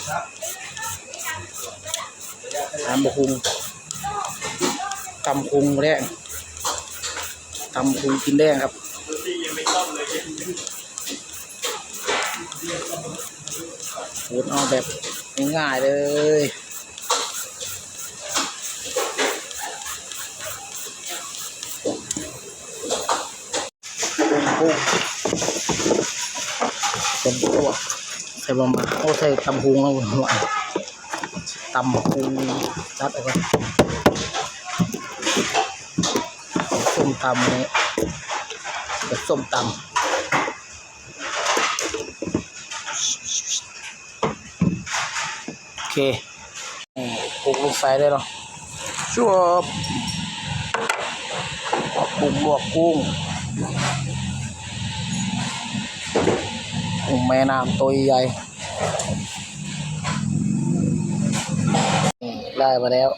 ຕຳບັກຫຸ່ງ ຕຳບັກຫຸ່ງແລງ ຕຳບັກຫຸ່ງກິນແລງຄັບ. ຂູດເອົາແບບງ່າຍໆເລີຍ. ເປັນພວກ ໃສ່ບໍ່ໝາກ ໂອ້ ໃສ່ຕຳຫຸ່ງແລ້ວ ຕຳຫຸ່ງ ຕັດອອກກ່ອນ. ສົ້ມຕຳນີ້ ເປັນສົ້ມຕຳ. ໂອເຄ ນີ້ ປຸກລົງໃສ່ເລີຍເນາະ ຈວບ ປຸກລວກກຸ້ງ ກຸ້ງແມ່ນ້ຳໂຕໃຫຍ່ ນີ້ ໄດ້ມາແລ້ວ.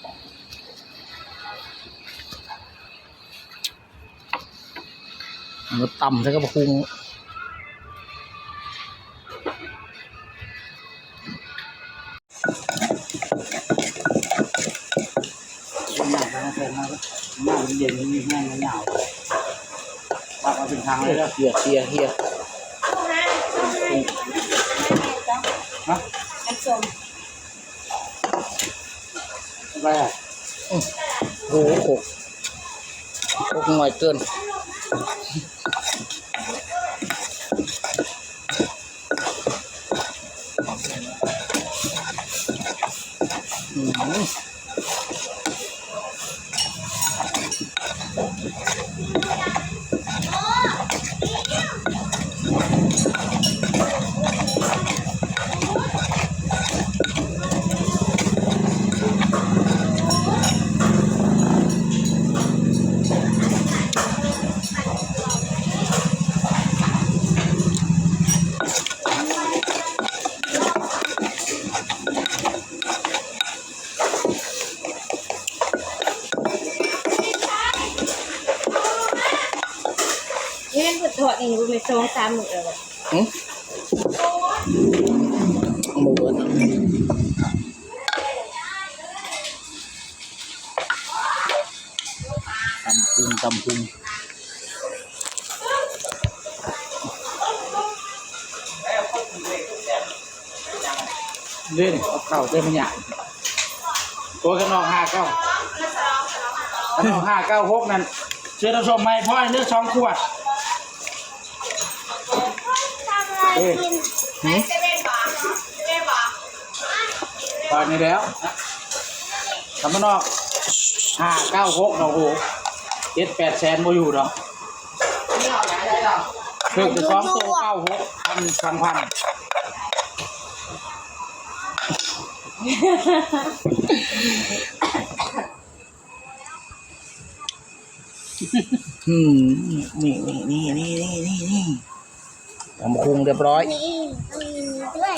ເອົາມາຕຳໃສ່ກັບບັກຫຸ່ງ ນ້ຳມັນເຢັນ ມັນມີແຮງຍາວ ຕັກເອົາເປັນຖັງເລີຍເດີ ເຮຍ ເຮຍ ເຮຍ ຮະ ນ້ຳສົ້ມ. ໄປອະ ອື ໂອ້ໂຫ ຄົກ ຄົກນ້ອຍເກີນ. ອື. ເຫັນເພິ່ນທອດນີ້ບໍ່ແມ່ນສອງສາມມື້ແລ້ວບໍ່? ຫຶ? ບໍ່ເບິດ ຕຳຫຸ່ງ ຕຳຫຸ່ງ. ເດ້ນີ້ ເອົາເຂົ້າເດ້ມັນຍາກ ໂອ້ຍ ຄັນອອກຫ້າເກົ້າ ຄັນອອກຫ້າເກົ້າຫົກນັ້ນ ຊື້ນ້ຳສົ້ມໃໝ່ພອຍເດີ ສອງຂວດ ເອີ ຫຶ? ປານນີ້ແລ້ວ ຄັນມັນອອກຫ້າເກົ້າຫົກເນາະ ໂອ້ ເຈັດແປດແສນບໍ່ຢູ່ດອກ ຖືກແຕ່ສອງໂຕເກົ້າຫົກພັນ ສອງພັນ. ອືມ ນີ້ ນີ້ ຕຳບັກຫຸ່ງຮຽບຮ້ອຍ ນີ້ ນີ້ດ້ວຍ.